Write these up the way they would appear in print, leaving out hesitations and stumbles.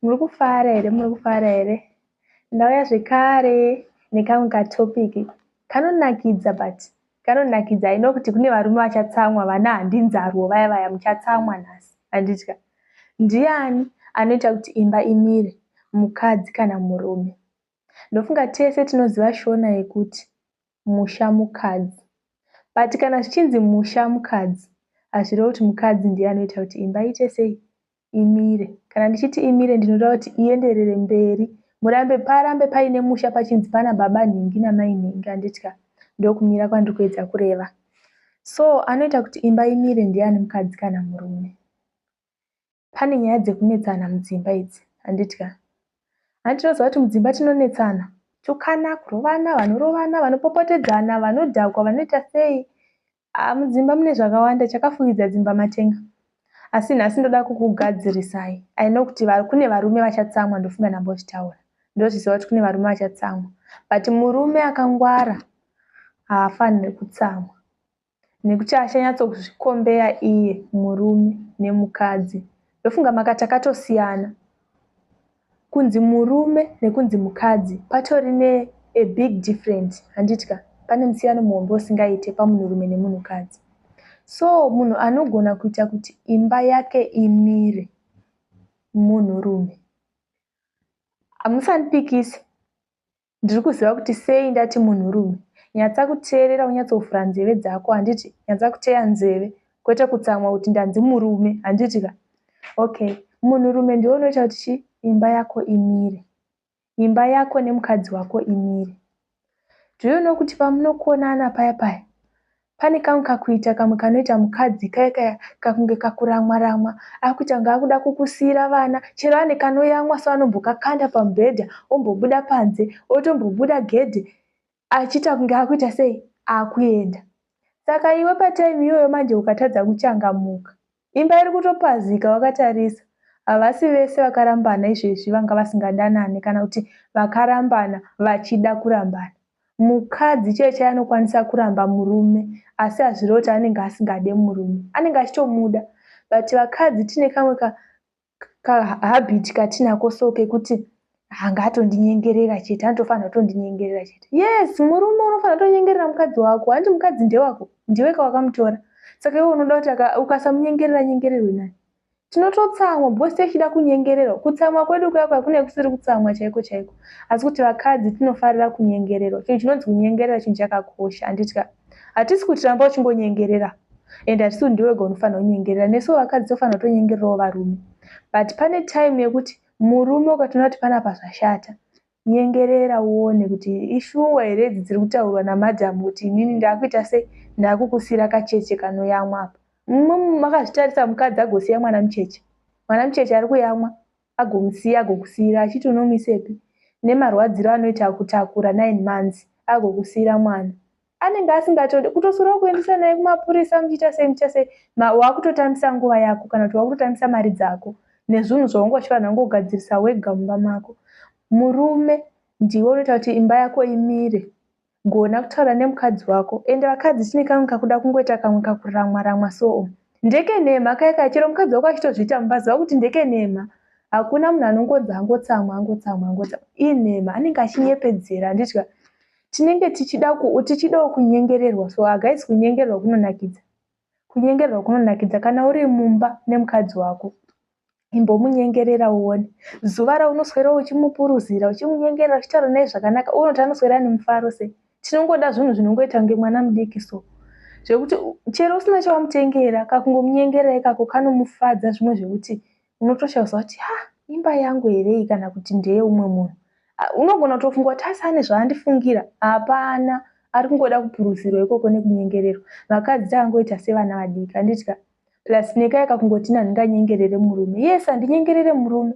Muri kufara here? Muri kufara here? Ndauya zvekare nekamwe katopic kanonakidza but kanonakidza. I know kuti kune varume vachatsamwa, vana handinzarwo vaya vaya muchatsamwa nhasi, handitya. Ndiani anoita kuti imba imire, mukadzi kana murume? Ndofunga tese tinoziva shona yekuti musha mukadzi. But kana zvichinzi musha mukadzi, hazvirevi kuti mukadzi ndiye anoita kuti imba iite sei? Imire. Kana ndichiti imire ndinoreva kuti ienderere mberi. Murambe parambe paine musha pachinzi pana baba nhingi namai nhingi handitya. Ndokumira kwandiri kuedza kureva. So anoita kuti imba imire ndiani mukadzi kana murume? Pane nyaya dzekunetsana mudzimba idzi handiti ka? Hanti tinoziva kuti mudzimba tinonetsana, tukana, kurovana, vanorovana, vanopopotedzana, vanodhakwa, vanoita sei. Ah, mudzimba mune zvakawanda, chakafukidza dzimba matenga. Asi nhasi ndoda kukugadzirisai. I know kuti kune varume vachatsamwa, ndofunga ndambozvitaura. Ndozviziva kuti kune varume vachatsamwa. But murume akangwara haafaniri kutsamwa. Nekuti achanyatsokuzvikombeya iye murume nemukadzi. Ndofunga maka takatosiyana. Kunzi murume nekunzi mukadzi patori ne a big different handiti ka? Pane musiyano muhombe usingaite pamunhurume nemunhukadzi. So munhu anogona kuita kuti imba yake imire munhurume. Musandipikise. Ndiri kuziva kuti sei ndati munhurume. Nyatsa kuteerera unyatsovhura nzeve dzako handiti? Nyatsa kuteya nzeve kwete kutsamwa kuti ndanzi murume handiti ka? Okay, munhurume ndiwe unoita kuti chi imba yako imire. Imba yako nemukadzi wako imire. Do you know kuti pamunokonana paya paya Pane kamwe kakuita kamwe kanoita mukadzi kaya kaya kakunge kakuramwa ramwa akuita kunge akuda kukusiira vana chero ane kanoyamwa so anombokakanda pamubhedha ombobuda panze otombobuda gedhe achiita kunge akuita sei akuenda saka iwe patime iyoyo manje ukatadza kuchangamuka Imba iri kutopazika wakatarisa. Havasi vese vakarambana izvezvi vanga vasingadanane kana kuti vakarambana vachida kurambana. Mukadzi chaiye chaiye anokwanisa kuramba murume asi hazvirevi kuti anenge asingade murume. Anenge achitomuda but vakadzi tine kamwe ka kahabit katinako so kekuti anga atondinyengerera chete anotofanira kutondinyengerera chete yes murume unofanira kutonyengerera mukadzi wako hanti mukadzi ndewako ndiwe ka wakamutora saka iwe unoda kuti ukasamunyengerera nyengererwe nani tinototsamwa because techida kunyengererwa kutsamwa kwedu kuya kuya kune kusiri kutsamwa chaiko chaiko asi kuti vakadzi tinofarira kunyengererwa chinhu chinonzi kunyengerera chinhu chakakosha handiti ka hatisi kuti ramba uchingonyengerera and hatisi kuti ndiwe wega unofanira kunyengerera nesuwo vakadzi tofanira kutonyengererawo varume but pane time yekuti Murume ukatoona kuti panapa zvashata nyengerera uone kuti ishuwa here idzi dziri kutaurwa namadam kuti inini ndakuita sei ndakukusiira kacheche kanoyamwa apa. Mumwe makazvitarisa mukadzi agosiya mwana mucheche. Mwana mucheche ari kuyamwa agomusiya agokusiira achiti unomuisepi nemarwadziro anoita kutakura 9 months agokusiira mwana. Anenge asingatodi kutoswera kuendesa naye kumapurisa muchiita sei muchiita sei wakutotambisa nguva yako kana kuti wakutotambisa mari dzako nezvinhu zvaunga uchifanira kungogadzirisa wega mumba mako. Murume ndiwe unoita kuti imba yako imire. Gona kutaura nemukadzi wako. Ende vakadzi tine kamwe kakuda kungoita kamwe kakuramwa ramwa soo. Ndekenhema kaya kaya chero mukadzi wako achitozviita mumba ziva kuti ndekenhema. Hakuna munhu anongonzi angotsamwa angotsamwa angotsamwa. Inhema anenge achinyepedzera handiti ka. Tinenge tichida tichidawo kunyengererwa so ah guys kunyengererwa kunonakidza. Kunyengererwa kunonakidza kana uri mumba nemukadzi wako imbomunyengerera uone. Zuva raunoswera uchimupuruzira uchimunyengerera uchitaura naye zvakanaka unoti anoswera ane mufaro sei. Tinongoda zvinhu zvinongoita kunge mwana mudiki so. Zvekuti chero usina chawamutengera kakungomunyengerera ikako kanomufadza zvimwe zvekuti unotoshaya kuti ha imba yangu here iyi kana kuti ndeyeumwe munhu. Unogona kutofunga kuti asi ane zvaandifungira. Hapana, ari kungoda kupuruzirwa ikoko nekunyengererwa. Vakadzi takangoita sevana vadiki handiti ka? Plus nekaya kakungoti ini handinganyengerere murume. Yes, handinyengerere murume.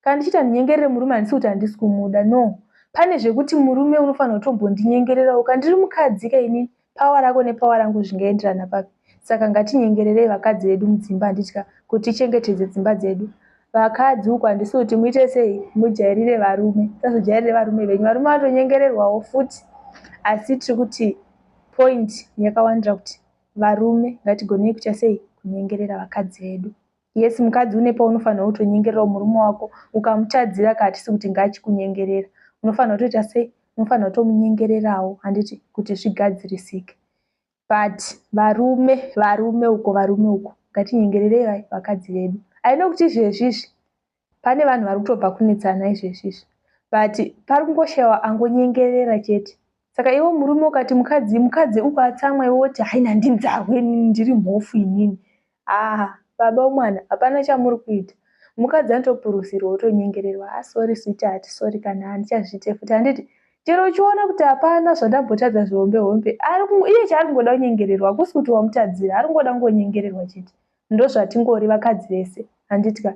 Kana ndichiti handinyengerere murume handisi kuti handisi kumuda no. Pane zvekuti murume unofanirwa kutombondinyengererawo. Kana ndiri mukadzi ka inini power rako nepower rangu zvingaenderana papi? Saka ngatinyengererei vakadzi vedu mudzimba handiti ka kuti tichengetedze dzimba dzedu. Vakadzi uku handisi kuti muite sei mujairire varume. Musazojairire varume venyu. Varume vanotonyengererwawo futi asi tiri kuti point yakawandira kuti varume ngatigonei kuita sei kunyengerera vakadzi vedu. Yes, mukadzi une paunofanira kutonyengererawo murume wako. Ukamutadzira ka hatisi kuti ngaachikunyengerera. Unofanira kutoita sei? Unofanira kutomunyengererawo handiti kuti zvigadzirisike. But varume, varume uko, varume uko, ngatinyengererei vakadzi vedu. I know kuti izvezvi izvi pane vanhu vari kutobva kunetsana izvezvi izvi but pari kungoshaiwa angonyengerera chete. Saka iwe murume ukati mukadzi mukadzi uko atsamwa iwe woti haina ndinzarwe inini ndiri mhofu inini. Ah baba wemwana hapana chamuri kuita. Mukadzi anotopuruzirwa otonyengererwa ah sorry sweetheart sorry kana handichazviite futi handiti chero uchiona kuti hapana zvandambotadza zvihombe hombe iye chaari kungoda kunyengererwa hakusi kuti wamutadzira ari kungoda kungonyengererwa chete. Ndozvatingori vakadzi vese handiti ka.